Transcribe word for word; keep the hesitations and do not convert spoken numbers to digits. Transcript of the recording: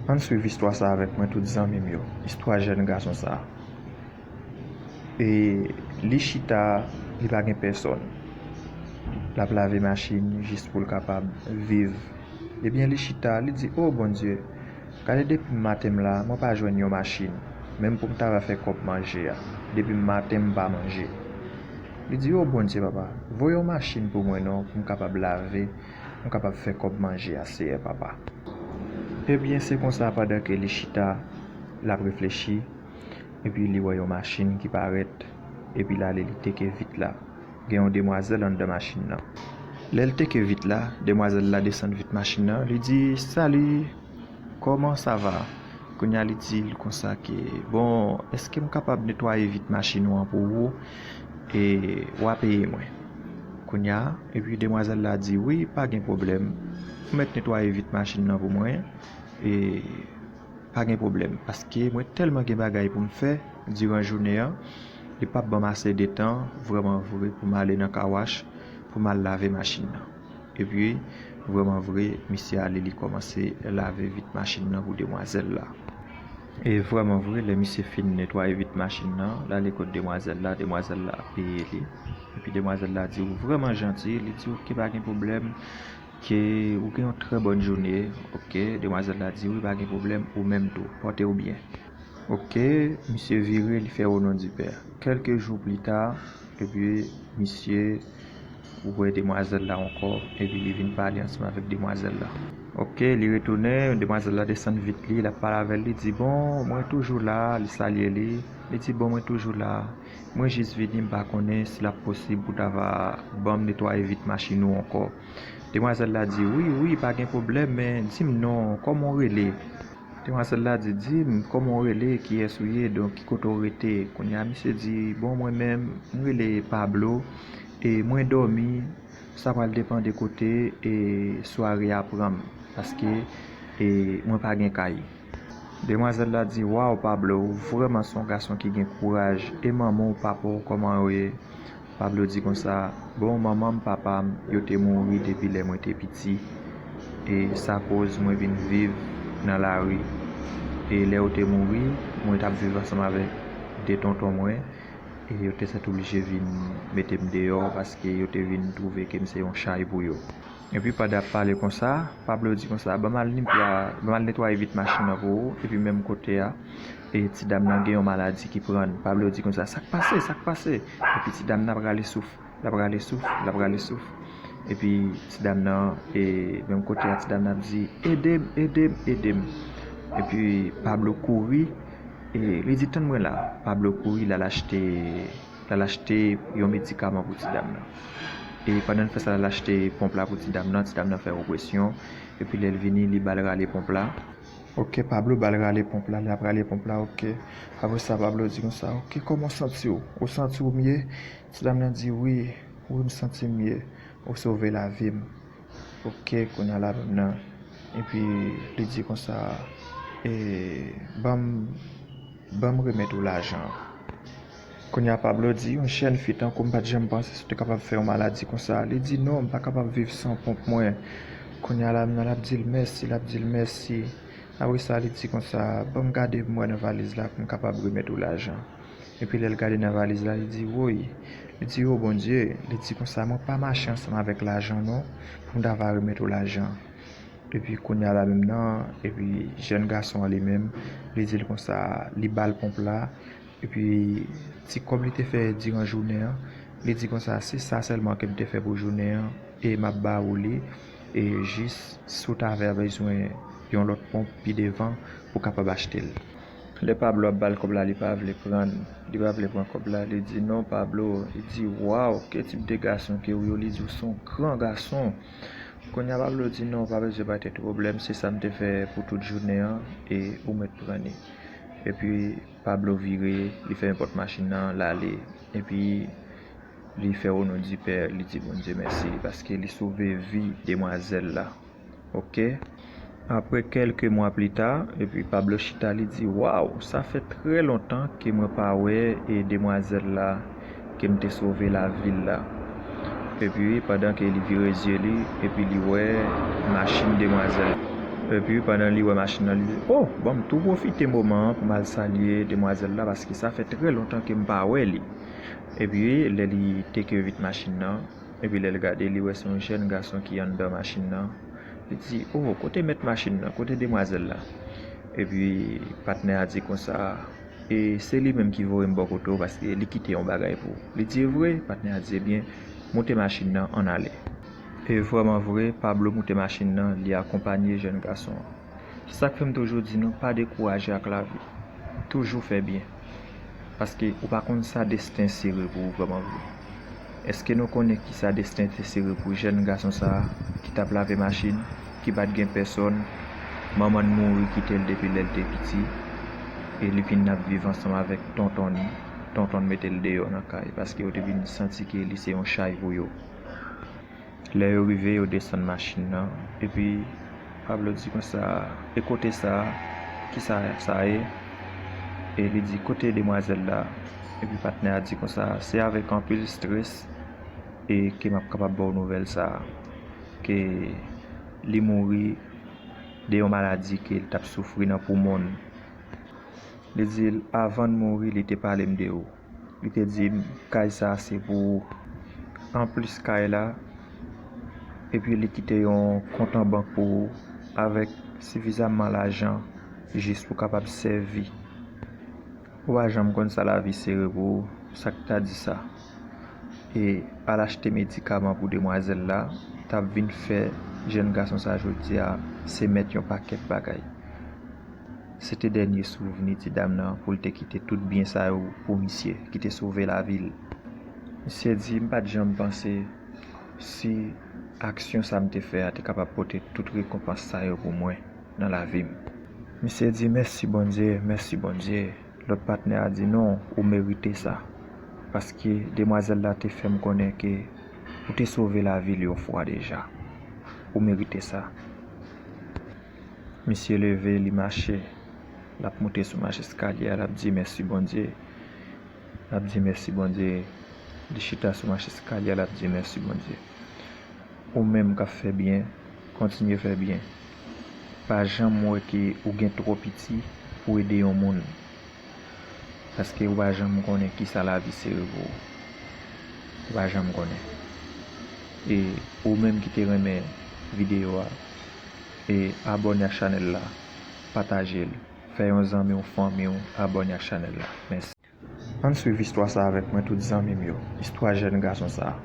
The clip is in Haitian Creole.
Ann swiv istwa sa avèk mwen, tout zanmi m yo. Istwa jèn gason sa. E li chita, li pa gen pèsòn. L ap lave machin jis pou l kapab viv. Ebyen, li chita, li di, "O Bondye, gade depi maten m la, mwen pa jwenn yon machin, menm pou m ta va fè kòb manje a. Depi maten m pa manje." Li di, "O Bondye, papa, voye yon machin pou mwen non, pou m kapab lave, pou m kapab fè kòb manje a, Seyè papa." Ebyen, se konsa, pandan ke li chita, l ap reflechi, epi li wè yon machin ki parèt, epi l ale, li teke vit la. Gen yon demwazèl anndan machin nan. Lè l teke vit la, demwazèl la desann vit machin nan, li di, "Salut, comment ça va?" Kounye a li di l konsa ke, "Bon, èske m kapab netwaye vit machin ou an pou ou? E w a peye mwen." Kounye a, epi demwazèl la di, "Wi, pa gen pwoblèm. Ou mèt netwaye vit machin nan pou mwen. E pa gen pwoblèm, paske mwen tèlman gen bagay pou m fè diran jounen an, li p ap ban m ase de tan, vrèman vre, pou m ale nan kawach, pou m al lave machin nan." Epi, vrèman vre, misye ale, li kòmanse lave vit machin nan pou demwazèl la. E vrèman vre, lè misye fin netwaye vit machin nan, l ale kot demwazèl la, demwazèl la peye li. Epi demwazèl la di, "Ou vrèman janti." Li di, "Oke, pa gen pwoblèm. Ke ou gen yon trè bòn jounen." Oke, demwazèl la di, "Wi, pa gen pwoblèm, ou menm tou. Pòte w byen." Oke, misye vire, li fè o non di Pè. Kèlke jou pli ta, epi misye wè demwazèl la ankò, epi li vin pale ansanm avèk demwazèl la. Oke, li retounen, demwazèl la desann vit li, l ap pale avè l, li di, "Bon, mwen toujou la," li salye li, li di, "Bon, mwen toujou la, mwen jis vini, m pa konnen si l ap posib pou ta va ban m netwaye vit machin ou ankò." Demwazèl la di, "Wi, wi, pa gen pwoblèm, men di m non, kòman w rele?" Demwazèl la di, "Di m, kòman w rele, kiyès ou ye, donk ki kote w rete?" Kounye a, misye di, "Bon, mwen menm, m rele Pablo, e mwen dòmi, sa pral depann de kote, e sware a pran m, paske, e mwen pa gen kay." Demwazèl la di, "Waw, Pablo, ou vrèman se yon gason ki gen kouraj, e manman w, papa w, kòman yo ye?" Pablo di konsa, "Bon, manman m, papa m, yo te mouri depi lè mwen te piti. E sa koz mwen vin viv nan lari. E lè yo te mouri, mwen t ap viv ansanm avèk de tonton mwen. E yo te sètoblije vin mete m deyò paske yo te vin twouve ke m se yon chay pou yo." Epi pandan ap pale konsa, Pablo di konsa, "Ban m al netwaye vit machin nan pou ou." Epi menm kote a, e ti dam nan gen yon maladi ki pran l. Pablo di konsa, "Sa k pase? Sa k pase?" Epi ti dam nan ap rale souf, l ap rale souf, l ap rale souf. Epi ti dam nan, e menm kote a, ti dam nan ap di, "Ede m, ede m, ede m." Epi Pablo kouri, e li di, "Tann mwen la." Pablo kouri, l al achte, l al achte yon medikaman pou ti dam nan. E pandan l fè sa, l al achte ponp la pou ti dam nan, ti dam nan fè yon presyon. Epi lè l vini, li ba l rale ponp la. Oke, Pablo ba l rale ponp la, l ap rale ponp la, oke. Apre sa, Pablo di konsa, "Oke, kòman w santi w? Ou santi w mye?" Ti dam nan di, "Wi, wi, m santi m mye. Ou sove lavi m." Oke, kounye a la menm nan. Epi li di konsa, "E, ban m, ban m remèt ou lajan an." Kounye a Pablo di, "Yon jèn fi tankou m pa t janm panse si w te kapab fè yon maladi konsa." Li di, "Non, m pa kapab viv san ponp mwen." Kounye a la menm nan l ap di l mèsi, l ap di l mèsi. Apre sa, li di konsa, "Ban m gade pou m wè nan valiz la pou m kapab remèt ou lajan." Epi lè l gade nan valiz la, li di, "Woy." Li di, "O Bondye." Li di konsa, "Mwen pa mache ansanm avèk lajan non, pou m ta va remèt ou lajan." Epi kounye a la menm nan, epi jèn gason an li menm, li di l konsa, li ba l ponp la, epi ti kòb li te fè diran jounen an, li di konsa, "Se sa sèlman ke m te fè pou jounen an, e m ap ba ou li, e jis si w ta vle bezwen yon lòt ponp pi devan pou w kapab achte l." Lè Pablo ap ba l kòb la, li pa vle pran, li pa vle pran kòb la, li di, "Non, Pablo." Li di, "Waw, ke tip de gason ke ou ye?" Li di, "Ou se yon gran gason." Kounye a Pablo di, "Non, pa bezwen bay tèt ou pwoblèm, se sa m te fè pou tout jounen an, e ou mèt pran li." Epi Pablo vire, li fèmen pòt machin nan, l ale. Epi li fè o non di Pè, li di Bondye mèsi, paske li sove vi demwazèl la. Oke? Apre kèlke mwa pli ta, epi Pablo chita, li di, "Waw, sa fè trè lontan ke mwen pa wè e demwazèl la ke m te sove lavi l la." Epi, pandan ke li vire zye li, epi li wè machin demwazèl. Epi pandan li wè machin nan, li di, "Oh, bon, m tou pwofite moman an pou m al salye demwazèl la, paske sa fè trè lontan ke m pa wè li." Epi lè li teke vit machin nan, epi lè l gade, li wè se yon jèn gason ki anndan machin nan. Li di, "Oh, kote mèt machin nan? Kote demwazèl la?" Epi patnè a di konsa, "E se li menm ki voye m bò kote w, paske li kite yon bagay pou ou." Li di, "E vre?" Patnè a di, "Ebyen, moute machin nan, ann ale." E vrèman vre, Pablo moute machin nan, li akonpanye jèn gason an. Se sa k fè m toujou di nou, pa dekouraje ak lavi. Toujou fè byen. Paske ou pa konn sa desten sere pou ou vrèman vre. Èske nou konnen kisa desten te sere pou jèn gason sa a ki t ap lave machin, ki pa t gen pèsòn, manman l mouri kite l depi lè l te piti, e li vin ap viv ansanm avèk tonton li. Tonton l mete l deyò nan kay, paske yo te vin santi ke li se yon chay pou yo. Lè yo rive, yo desann machin nan, epi Pablo di konsa, "E kote sa a? Kisa sa ye?" E li di, "Kote demwazèl la?" Epi patnè a di konsa, "Se avèk anpil strès e ke m ap kapab ba w nouvèl sa a, ke li mouri de yon maladi ke l t ap soufri nan poumon l." Li di l, "Avan l mouri, li te pale m de ou. Li te di m, kay sa a se pou ou. Anplis kay la, epi li kite yon kont an bank pou ou avèk sifizamman lajan jis pou kapab sèvi." Ou pa janm konn sa lavi sere pou ou, sa k ta di sa? E al achte medikaman pou demwazèl la, t ap vin fè jèn gason sa jodi a se mèt yon pakèt bagay. Se te dènye souvni ti dam nan pou l te kite tout byen sa yo pou misye ki te sove lavi l. Misye di, "M pa t janm panse si aksyon sa m te fè a te kapab pote tout rekonpans sa yo pou mwen nan lavi m." Misye di, "Mèsi Bondye, mèsi Bondye." Lòt patnè a di, "Non, ou merite sa. Paske demwazèl la te fè m konnen ke ou te sove lavi l yon fwa deja. Ou merite sa." Misye leve, li mache. L ap monte sou mach eskalye a, l ap di, "Mèsi Bondye." L ap di, "Mèsi Bondye." Li chita sou mach eskalye a, l ap di, "Mèsi Bondye." Ou menm k ap fè byen, kontinye fè byen. Pa janm wè ke ou gen twò piti pou ede yon moun. Paske ou pa janm konnen kisa lavi sere pou ou. Ou pa janm konnen. E ou menm ki te renmen videyo a, e abòne ak chanèl la, pataje l, fè yon zanmi w, fanmi w abòne ak chanèl la. Mèsi. Ann swiv istwa sa avèk mwen, tout zanmi m yo. Istwa jèn gason sa.